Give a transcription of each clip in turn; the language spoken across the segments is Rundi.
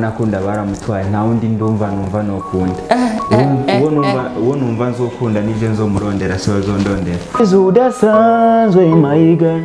Nakunda baramutwaye, nta wundi ndumva numva nokunda. Uwo numva nzokunda nije nzomurondera, si bazondondera. Udasanzwe, my girl,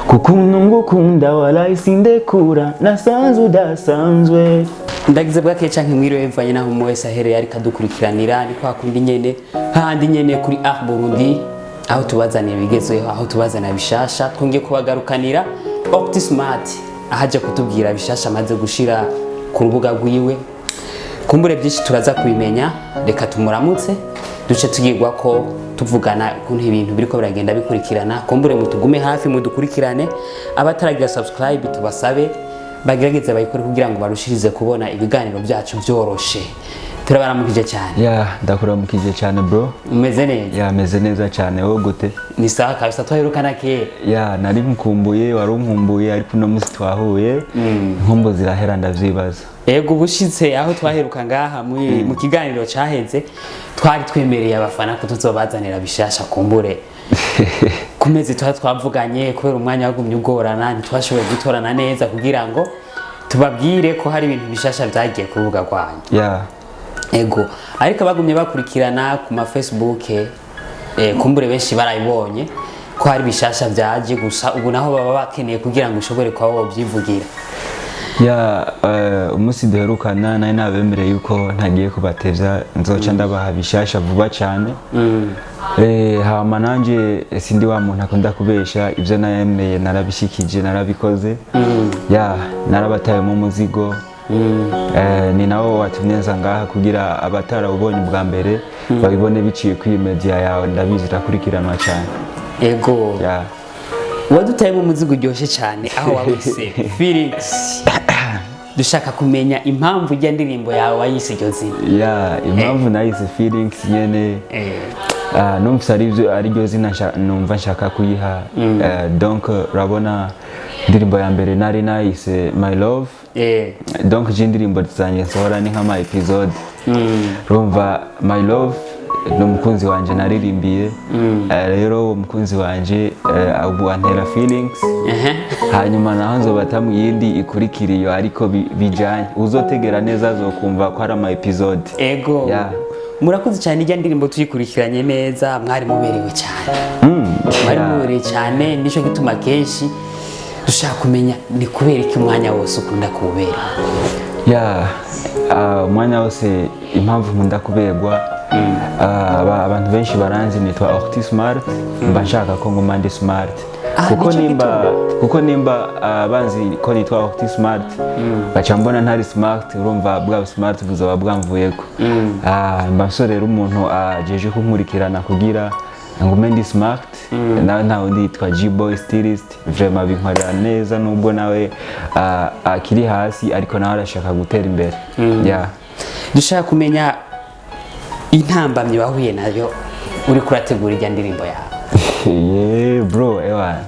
kukuntu ngukunda walayi sindekura, nasanze udasanzwe. Ndagize bwakeye canke mwiriwe bivanye naho umwe wese ahereye ariko adukurikiranira. Ni kwa kundi nyene, hahandi nyene kuri Art Burundi, aho tubazanira ibigezweho, aho tubazanira bishasha. Twongeye kubagarukanira Opti Smart, ahaje kutubwira bishasha amaze gushira ku rubuga rwiwe. Kumbure byinshi turaza kubimenya. Reka tumuramutse, duce tugirwa ko tuvugana ukuntu ibintu biriko biragenda bikurikirana. Kumbure mutugume hafi, mudukurikirane. Abataragira subscribe, tubasabe bagerageze bayikore kugira ngo barushirize kubona ibiganiro byacu byoroshe. Turabaramukije cyane. Ya, ndakuramukije cyane, bro. Umeze neza? Ya, meze neza cyane. Wowe gute? Ni sawa kabisa, twaherukana kera. Ya, nari nkumbuye, wari unkumbuye, ariko uno munsi twahuye inkumbu zirahera, ndavyibaza. Ego, ubushitse aho twaheruka ngaha mu kiganiro caheze, twari twemereye abafana ko tuzobazanira bishasha. Kumbure ku mezi twari twavuganye, kubera umwanya wagumye ugorana, ntitwashoboye gutorana neza kugira ngo tubabwire ko hari ibintu bishasha vyagiye ku rubuga rwanyu. Ego, ariko bagumye bakurikirana ku ma Facebook, kumbure benshi barabibonye ko hari bishasha vyaje. Gusa ubu naho baba bakeneye kugira ngo ushobore kuba wobyivugira. Ya, umunsi duherukana nari nabemereye yuko ntagiye kubatevya, nzoca ndabaha bishasha vuba cyane. Hama nanje sindi wa muntu akunda kubesha. Ibyo nayemeye narabishikije, narabikoze. Ya, narabatayemo umuzigo. Ni nawo watumye nza ngaha kugira abatarawubonye ubwa mbere babibone biciye kuri media yawe. Ndabizi irakurikiranwa cyane. Ego. Ya. Wadutayemo umuzigo uryoshye cyane aho wawise Felix. Dushaka kumenya impamvu ijya ndirimbo yawe wayise iryo zina. Ya, impamvu nayise Feelings nyene, numvise arivyo, ariryo zina numva nshaka kuyiha. Donc urabona indirimbo ya mbere nari nayise My Love. Donc je indirimbo zanjye nsohora ni nk'ama episode. Urumva, My Love ni umukunzi wanje naririmbiye. Rero uwo mukunzi wanje ubu antera feelings. Hanyuma naho nzobata mu yindi ikurikira iyo, ariko bijanye uzotegera neza azokumva ko ari ama episode. Ego. Murakoze cyane. Ijya ndirimbo tuyikurikiranye neza, mwari muberewe cyane. Mwari muberewe cyane. Nicyo gituma kenshi dushaka kumenya ni kubera iki umwanya wose ukunda kuwubera. Ya, umwanya wose impamvu nkunda kuberwa, abantu benshi baranzi, nitwa Orti Smart, mba nshaka ko nguma ndi smart. Ah, Kuko nico nimba gituma. Kuko nimba banzi ko nitwa Orti Smart, baca mbona ntari smart, urumva bwa smart buzoba bwamvuyeko. Mba nso rero umuntu ajeje kunkurikirana kugira ngume ndi smart nawe nta wundi, yitwa G-Boy Stylist. Vraiment binkorera neza, nubwo nawe akiri hasi, ariko nawe arashaka gutera imbere. Yeah. Dushaka kumenya intambamyi wahuye nayo uri kurategura ijya ndirimbo yawe. Yeah, bro, ewana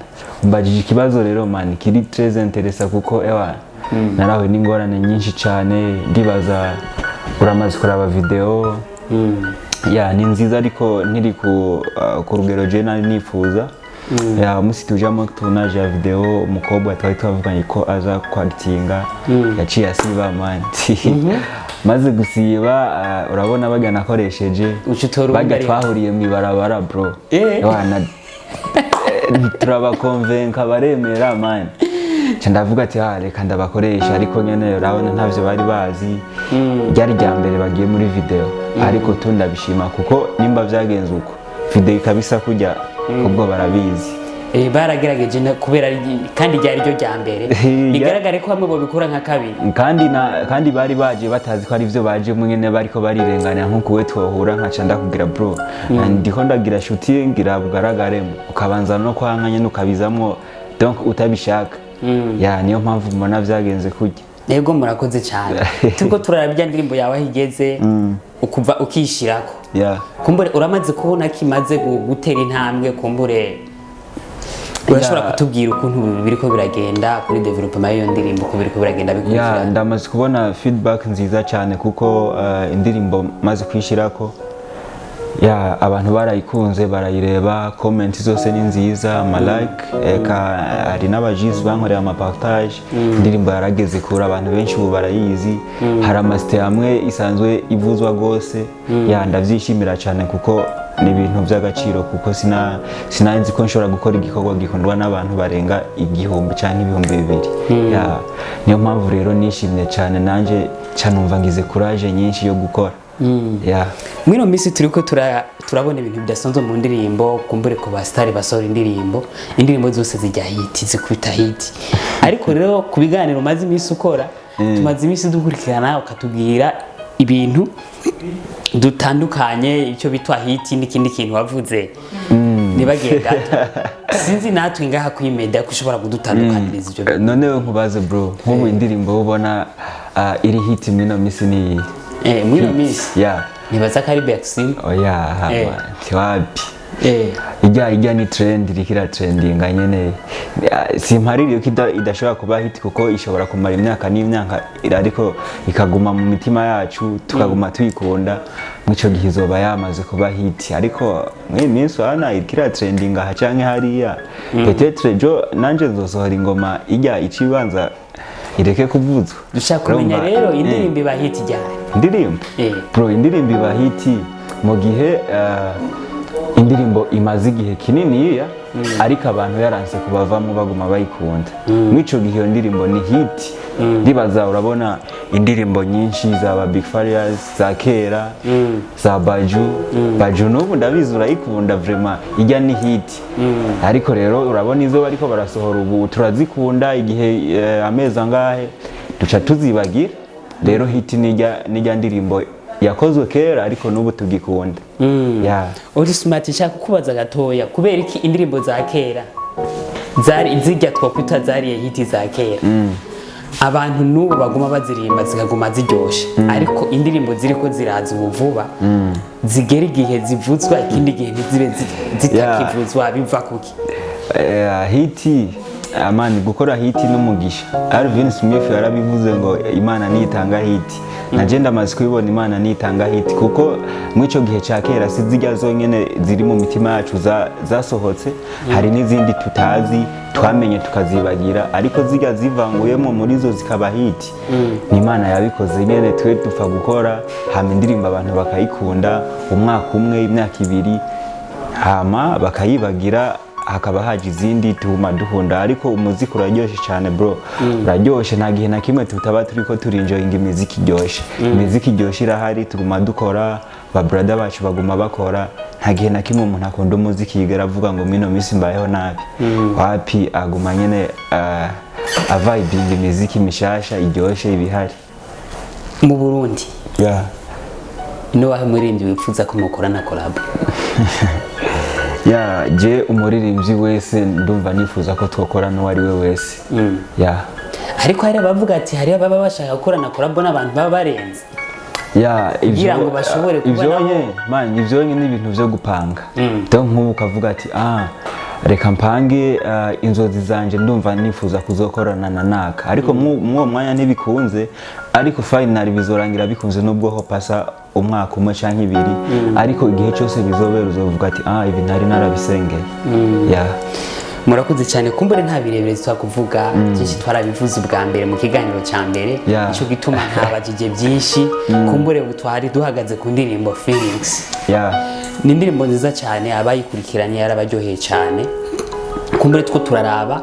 umbajije ikibazo rero, man, kiri très intéressant, kuko ewana narahuye n'ingorane nyinshi cyane. Ndibaza uramaze kuraba video. Ya, ni nziza, ariko ntiri ku rugero je nari nifuza. Ya, umunsi tujamo tournage ya video, umukobwa twari twavuganye ko aza kwagitinga yaciye asiba, man. Maze gusiba, urabona bajya nakoresheje Uca utora uwundi bajya ari- twahuriye mu ibarabara, bro. Ewana, turabakonvenka baremera, man. Nca ndavuga ati: "Ah, reka ndabakoresha." Ariko nyene urabona ntavyo bari bazi, ryari rya mbere bagiye muri video. Ariko tu ndabishima, kuko nimba vyagenze uko, video ikaba isa kurya, ubwo barabizi. Baragerageje kubera kandi ryari ryo rya mbere. Bigaragare ko bamwe bobikora nka kabiri. Kandi bari baje batazi ko ari byo baje nyene, bariko barirengana nkuko we twohura nkaca ndakubwira: "Bro, ndiko ndagira shooting, ngira bugaragaremo," ukabanza no kwanka nyene, ukabizamwo donc utabishaka. Ya, niyo mpamvu mbona vyagenze kurya. Yego, murakoze cyane. Turiko turaraba ibya ndirimbo yawe aho igeze, ukuva ukishirako. Kumbure uramaze kubona ko imaze gutera intambwe. Kumbure urashobora kutubwira ukuntu biriko biragenda kuri development y'iyo ndirimbo, uko biriko biragenda Ya, bikurikirana? ndamaze kubona feedback nziza cyane, kuko indirimbo maze kuyishirako Ya, abantu barayikunze, barayireba, comment zose ni nziza, ama like, eka hari n'abajizi bankoreye ama partage. Indirimbo yarageze kure, abantu benshi ubu barayizi. Hari amasite amwe isanzwe ivuzwa rwose. Ya, ndabyishimira cyane kuko ni ibintu by'agaciro, kuko sinanzi ko nshobora gukora igikorwa gikundwa n'abantu barenga 1000 cyangwa 2000. Ya, niyo mpamvu rero nishimye cyane nanjye cyane, numva ngize courage nyinshi yo gukora. Ya. Muri ino minsi turiko turabona ibintu bidasanzwe mu ndirimbo. Kumbure ku basitari basohora indirimbo, indirimbo zose zijya hit, zikubita hit. Ariko rero ku biganiro umaze iminsi ukora, tumaze iminsi dukurikirana, ukatubwira ibintu dutandukanye, icyo bitwa hit n'ikindi kintu wavuze nibagiye gato. Sinzi natwe ngaha kuri media ko ushobora kudutandukaniriza ibyo bintu. None we nkubaze bro, nk'ubu indirimbo ubona iri hit muri ino minsi ni iyihe? Muri ino minsi nibaza ko ari Berxin. Oya. Ntiwapi. Ijya ni trend, iriko iratrendinga nyene. Simpaririye ko idashobora kuba hit, kuko ishobora kumara imyaka n'imyaka ariko ikaguma mu mitima yacu, tukaguma tuyikunda. Mw'ico gihe izoba yamaze kuba hit. Ariko mw'iyi minsi urabona iriko iratrendinga aha canke hariya. Peut-être ejo nanje nzosohora ingoma ijya icibanza ireke kuvuzwa. Dushaka kumenya Urumva? rero, indirimbo iba hit ryari? Indirimbo, bro, indirimbo iba hit mu gihe indirimbo imaze igihe kininiya ariko abantu yaranse kubavamo, baguma bayikunda. Mw'ico gihe iyo ndirimbo ni hit. Ndibaza urabona indirimbo nyinshi za Big Farious za kera, za Baju. Baju n'ubu ndabizi urayikunda, vraiment ijya ni hit. Ariko rero urabona izo bariko barasohora ubu, turazikunda igihe amezi angahe, duca tuzibagira. Rero hit nijya ndirimbo yakozwe kera ariko n'ubu tugikunda. Yeah. Uri smart. Nshaka kukubaza gatoya, kubera iki indirimbo za kera zari zijya twakwita zariye hit za kera, abantu n'ubu baguma bazirimba, zikaguma ziryoshe, ariko indirimbo ziriko ziraza ubu vuba zigera igihe zivuzwa, ikindi gihe ntizibe zitakivuzwa? Biva kuki? Hit amani, gukora hit n'umugisha. Alvin Smith yarabivuze ngo Imana nitanga hit. Naje ndamaze kubibona, Imana nitanga hit, kuko muri ico gihe ca kera si zijya zonyene ziri mu mitima yacu zasohotse, hari n'izindi tutazi, twamenye tukazibagira, ariko zijya zivanguyemo muri zo zikaba hit. Ni Imana yabikoze nyene. Twe dupfa gukora, hama indirimbo abantu bakayikunda umwaka umwe, imyaka 2, hama bakayibagira, hakaba haje izindi tuma duhunda. Ariko umuziki uraryoshe cyane bro, uraryoshe. Nta gihe na kimwe tutaba turiko turinjoyinga imiziki iryoshe. Imiziki iryoshe irahari, tuguma dukora, ba brother bacu baguma bakora. Nta gihe na kimwe umuntu akunda umuziki yigera avuga ngo mino minsi mbayeho nabi. Wapi, aguma nyene avibinga imiziki mishasha iryoshe ibihari. Mu Burundi ni wahe muririmbyi wifuza ko mukorana collab? Ya, je umuririmbyi wese ndumva nifuza ko twakora n'uwo ari we wese, ya. Ariko hari abavuga ati hari ababa bashaka gukorana collab n'abantu baba barenze Ya, ivyo kugira ngo bashobore kuba ivyo nabo- man, ivyo nye ni ibintu vyo gupanga. Donc nk'ubu ukavuga ati ah, reka mpange inzozi zanje, ndumva nifuza kuzokorana na naka, ariko mw'uwo mwanya ntibikunze, ariko finally bizorangira bikunze, nubwo ho pasa umwaka umwe canke 2. Ariko igihe cyose bizobera uzovuga ati ah, ibi ntari narabisengeye. Ya. Murakoze cyane. Kumbure nta birebire twakuvuga byinshi, twarabivuze ubwa mbere mu kiganiro cya mbere. Nicyo gituma ntabajije byinshi. Kumbure ubu twari duhagaze ku ndirimbo Feelings. Ni indirimbo nziza cyane, abayikurikiranye yarabaryoheye cyane. Kumbure two turaraba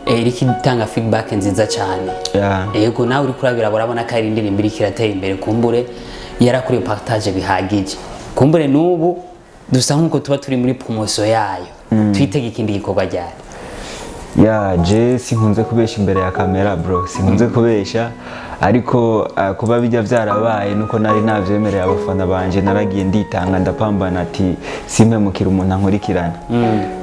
iriko itanga feedback nziza cyane. Yego, nawe uri kurabira urabona ko ari indirimbo iriko iratera imbere. Kumbure yarakuriye partage bihagije. Kumbure n'ubu dusa nk'uko tuba turi muri promotion yayo. Twitege ikindi gikorwa ryari? Ya, je sinkunze kubesha imbere ya kamera bro, sinkunze kubesha. Ariko kuba bijya byarabaye nuko nari navyemereye abafana banje, naragiye nditanga, ndapambana ati simpemukira umuntu ankurikirana.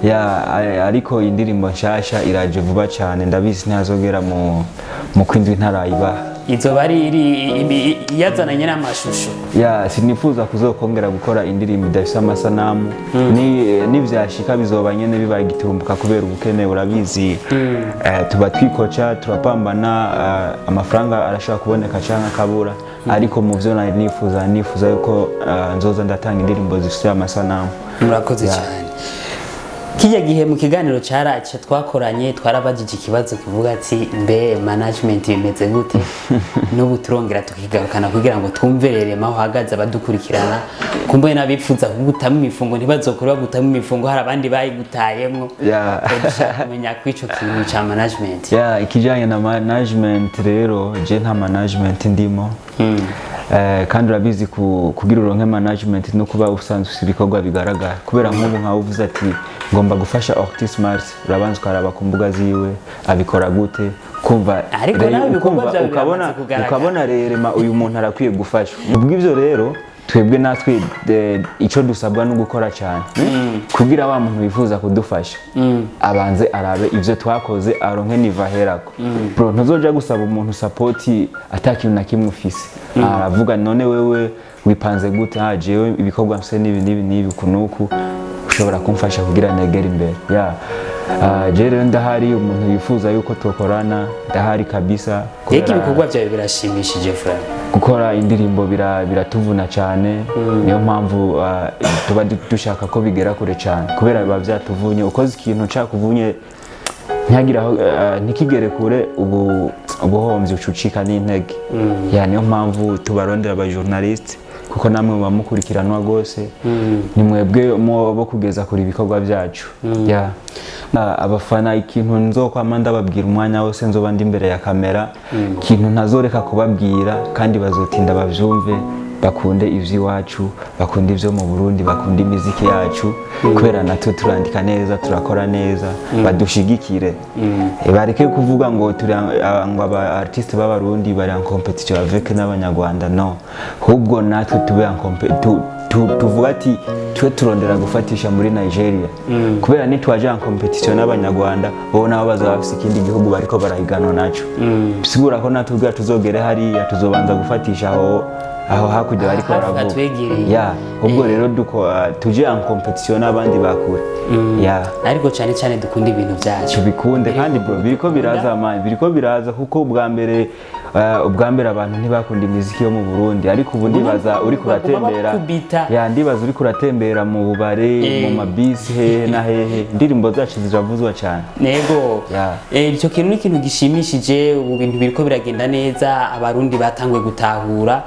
Ya, ariko indirimbo nshasha iraje vuba cyane, ndabizi ntazogera mu kwindwi ntarayibaha. Izoba ari yazananye n'amashusho. Ya, sinifuza kuzokongera gukora indirimbo idafise amasanamu. Ni nivyashika bizoba nyene bibaye giturumbuka kubera ubukene, urabizi. Tuba twikoca, turapambana, amafaranga arashobora kuboneka canke akabura, ariko mu vyo nari nifuza yuko nzoza ndatanga indirimbo zifise amasanamu. Murakoze cyane. Kijya gihe mu kiganiro cyaraca twakoranye, twarabajije ikibazo kivuga ati: "Mbe management bimeze gute?" N'ubu turongera tukigarukana kugira ngo twumve rero aho uhagaze, abadukurikirana kumbe n'abifuza kugutamo imifungo ntibazokore bagutamo imifungo, hari abandi bayigutayemwo. Dushaka kumenya ko ico kintu ca management. Ya, ikijyanye na management rero, je nta management ndimo. Kandi urabizi, kugira uronke management no kuba usanzwe ufite ibikorwa bigaragara, kubera nk'ubu nkawe uvuze ati ngomba gufasha Ortis Mars, urabanza ukaraba ku mbuga ziwe abikora gute, kumva Ariko nawe ibikorwa byawe ukabona biramaze kugaragara. Ukabona rerema uyu muntu arakwiye gufashwa. Ubw'ibyo rero, twebwe natwe icyo dusabwa no gukora cyane kugira wa muntu wifuza kudufasha abanze arabe ibyo twakoze, aronke niva aherako. Bro, ntuzoja gusaba umuntu support ata kintu na kimwe ufise. Aravuga: "None wewe wipanze gute?" "Ah, jewe ibikorwa mfise n'ibi n'ibi n'ibi, uku n'uku, ushobora kumfasha kugira negere imbere?" Ya. Ah, je rero ndahari, umuntu yifuza yuko tukorana ndahari kabisa. Yego, ibikorwa byawe birashimishije, Frank. Gukora indirimbo biratuvuna cyane, niyo mpamvu tuba dushaka ko bigera kure cyane, kubera biba byatuvunye. Ukoze ikintu cakuvunye ntihagire aho ntikigere kure, ubu ubuhombyi ucucika n'intege. Ya, niyo mpamvu tubarondera aba journaliste, kuko namwe muba mukurikiranwa rwose, ni mwebwe bo kugeza kure ibikorwa byacu. Ya. Abafana, ikintu nzokwama ndababwira umwanya wose nzoba ndi imbere ya kamera, ikintu ntazoreka kubabwira kandi bazotinda bavyumve: bakunde ivy'iwacu, bakunde ivyo mu Burundi, bakunde imiziki yacu, kubera natwe turandika neza, turakora neza. Badushigikire. Bareke kuvuga ngo turi ngo aba artiste b'Abarundi bari en compétition avec n'Abanyarwanda. No, ahubwo natwe tube en tuvuga ati twe turondera gufatisha muri Nigeria, kubera nitwaje en compétition n'Abanyarwanda, bo nabo bazaba bafise ikindi gihugu bariko barahiganwa naco. Bisigura ko natwe ubwacu tuzogere hariya, tuzobanza gufatisha aho hakurya bariko Hafi baravuga. hatwegereye. Ya, ubwo rero duko tuje en compétition n'abandi bakure, ya. Ariko cyane cyane dukunda ibintu byacu. Tubikunde kandi, bro, biriko biraza man, biriko biraza, kuko ubwa mbere abantu ntibakunda imiziki yo mu Burundi, ariko ubu ndibaza uri kuratembera Bakubita. Ya, ndibaza uri kuratembera mu bubare, mu mabisi, hehe na hehe, indirimbo zacu ziravuzwa cyane. Nego. Yeah. Icyo kintu ni ikintu gishimishije. Ubu bintu biriko biragenda neza, Abarundi batanguye gutahura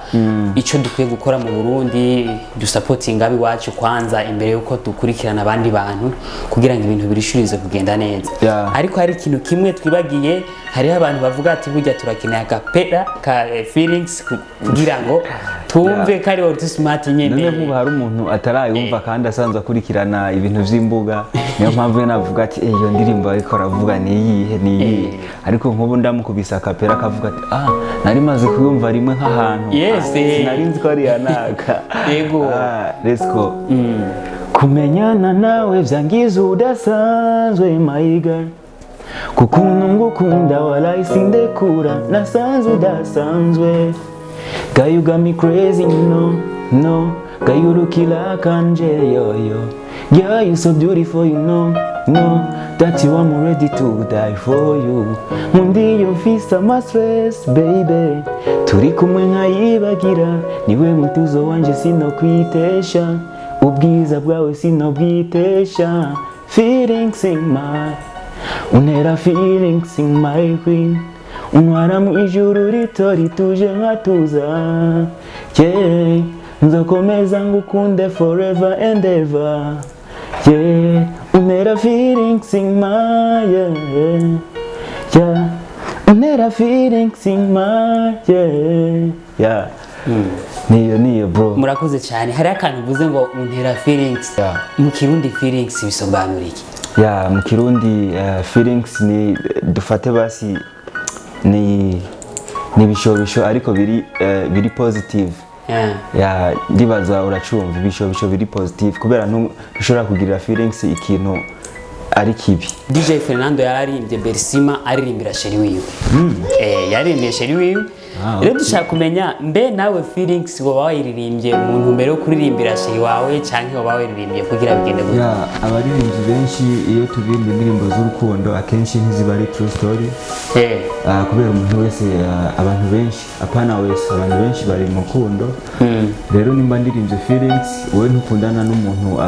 ico dukwiye gukora mu Burundi, dusapotinga abiwacu kwanza imbere yuko dukurikirana abandi bantu, kugira ngo ibintu birishurize kugenda neza. Ariko hari ikintu kimwe twibagiye. Hariho abantu bavuga ati burya turakeneye agapera ka feelings kugira ngo twumve ko ari Orti Smart nyene. None nk'ubu hari umuntu atarayumva kandi asanzwe akurikirana ibintu vy'imbuga, niyo mpamvu navuga ati: "Eh, iyo ndirimbo ariko aravuga ni iyihe, ni iyihe?" Ariko nk'ubu ndamukubise akapera akavuga ati: "Ah, nari maze kuyumva rimwe nk'ahantu." Yes, eh. Sinari nzi ko ari iya naka. Yego. Ah, let's go. Kumenyana nawe vyangiza udasanzwe, my girl, kukuntu ngukunda walahi sindekura, nasanzwe udasanzwe. Girl, you got me crazy, no no. Girl, you look like angel, yo yo. Girl, you so beautiful, you know no that you I'm ready to die for you. Mundi iyo mfise ama stress, baby, turi kumwe nkayibagira. Niwe mutuzo wanje, sinokwitesha ubwiza bwawe, sinobwitesha. Feelings in my, untera feelings in my queen, untwara mu ijuru rito rituje nkatuza. Yeah, nzokomeza ngukunde forever and ever. Yeah, untera feelings in my, yeah, untera feelings in my, yeah. Niyo, niyo, bro. Murakoze cyane. Hari akantu uvuze ngo untera feelings. Yeah. Mu Kirundi feelings bisobanura iki? Ya, mu Kirundi feelings ni, dufate basi, ni ibishobisho ariko biri positive. Ya, ndibaza uracumva, ibishobisho biri positive, kubera ntushobora kugirira feelings ikintu ari kibi. DJ Fernando yararimbye Bersima, aririmbira chéri wiwe. Yaririmbye chéri wiwe. Ah, Rero okay. dushaka kumenya, mbe nawe Feelings woba wayiririmbye mu ntumbero yo kuririmbira chéri wawe, canke woba wayiririmbye kugira bigende gute? Ya, abaririmbyi benshi iyo turirimba indirimbo z'urukundo, akenshi ntiziba ari true story. Kubera umuntu wese, abantu benshi, apana wese, abantu benshi bari mu rukundo. Rero nimba ndirimbye feelings, wowe ntukundana n'umuntu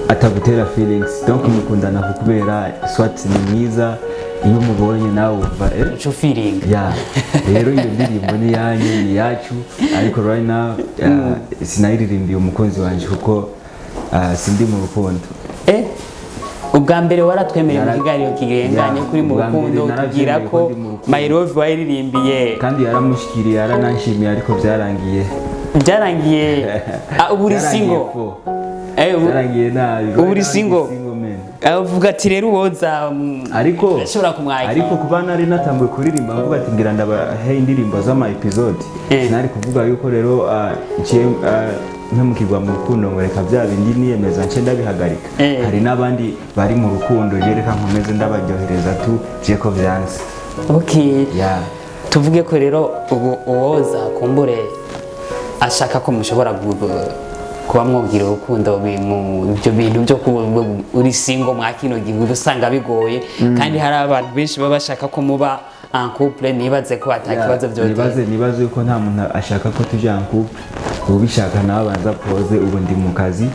atagutera feelings. Donc mukundana kubera soit ni mwiza, iyo mubonye nawe wumva Uco feeling. Ya, rero iyo ndirimbo ni yanyu, ni yacu, ariko right now sinayiririmbiye umukunzi wanje kuko sindi mu rukundo. Ubwa mbere waratwemereye mu kiganiro kirenganye Ya, kuri mu ubwa mbere rukundo, tubwira naravyemeye ko ko ndi mu rukundo. My Love wayiririmbiye. Kandi yaramushikiriye, yarananshimiye, ariko byarangiye. Byarangiye. Ubu uri Byarangiye single? fo. Ubu Byarangiye nabi. ubu uri Right now ndi single? Single man. Avuga ati rero uwoza Ariko ashobora kumwakira. Ariko kuba nari natanguye kuririmba mvuga ati ngira ndabahe indirimbo z'ama episode, sinari kuvuga yuko rero nciye mpemukirwa mu rukundo ngo reka bya bindi niyemeza nce ndabihagarika. Hari n'abandi bari mu rukundo, je reka nkomeze ndabaryohereza tu je ko vyanse. Okay. Yeah. Tuvuge ko rero ubu uwoza kumbure ashaka ko mushobora kuba mwubwira urukundo, ibyo bintu byo kuba uri single mwa kino gihe uba usanga bigoye, kandi hari abantu benshi baba bashaka ko muba en couple, nibaze ko ata kibazo byotera. Nibaze yuko nta muntu ashaka ko tuja en couple. Ubishaka nawe abanza pose. Ubu ndi mu kazi,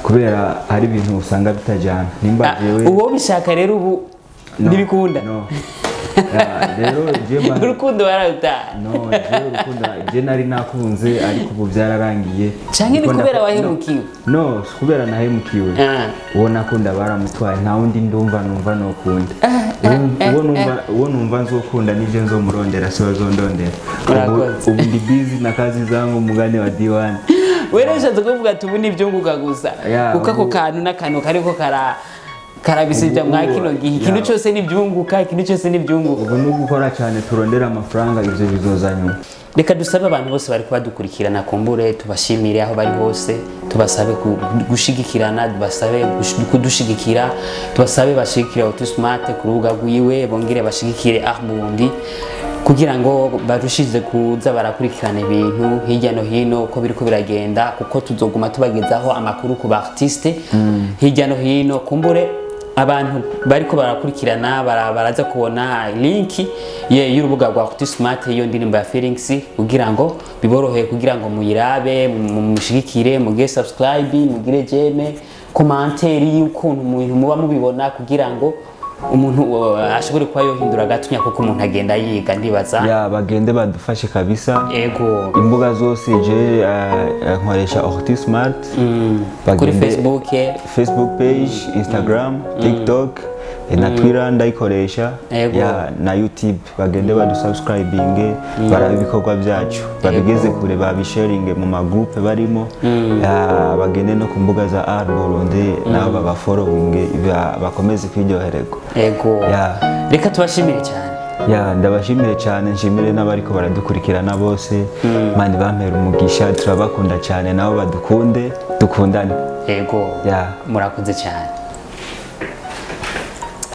kubera hari ibintu usanga bitajyana nimba jewe Uwo bishaka rero ubu No, ntibikunda. No. Ya, rero je Urukundo wararutaye. No, jewe urukundo je nari nakunze, ariko ubu byararangiye. Canke ni Kuko kubera wahemukiwe? No, si kubera nahemukiwe. Uwo nakunda baramutwaye, nta wundi ndumva numva nokunda. Uwo numva nzokunda nije nzomurondera, si bazondondera. Urakoze. Ubu ndi busy na kazi zangu, mugani wa D1. Wewe ushatse kuvuga ati ubu ni ibyunguka gusa, Ya, kuko ako kantu n'akantu kariko karabisibya mwa kino gihe, ikintu cyose ni ibyunguka, ikintu cyose ni ibyunguka. Ubu ni ugukora cyane, turondera amafaranga, ivyo bizoza nyuma. Reka dusabe abantu bose bari kubadukurikirana, kumbure tubashimire aho bari hose, tubasabe gushigikirana, tubasabe kudushigikira, tubasabe bashigikire Autismart ku rubuga rwiwe, bongere bashigikire Art Burundi kugira ngo barushize kuza barakurikirana ibintu hirya no hino uko biriko biragenda, kuko tuzoguma tubagezaho amakuru ku ba artiste hirya no hino. Kumbure abantu bariko barakurikirana baraza kubona link y'urubuga rwa Smart, iyo ndirimbo ya Felix, kugira ngo biboroheye, kugira ngo muyirabe, mushigikire, mugire subscribe, mugire j'aime, commentaire y'ukuntu muba mubibona, kugira ngo umuntu ashobore kuba yohindura gatunya, kuko umuntu agenda yiga, ndibaza. Ya, bagende badufashe kabisa. Ego. Imbuga zose je nkoresha Orti Smart. Kuri Facebook? Facebook page, Instagram, TikTok na Twitter ndayikoresha. Ego. Ya, na YouTube. Bagende badusubscribinge, barabe ibikorwa byacu, babigeze kure, babisharinge mu magroupe barimo. Ya, bagende no ku mbuga za Art Burundi nabo babafollowinge, bakomeze kwiryohererwa. Ego. Ya. Reka tubashimire cyane. Ya, ndabashimire cyane, nshimire n'abariko baradukurikirana bose. Mani bampera umugisha, turabakunda cyane, nabo badukunde, dukundane. Ego. Ya. Murakoze cyane.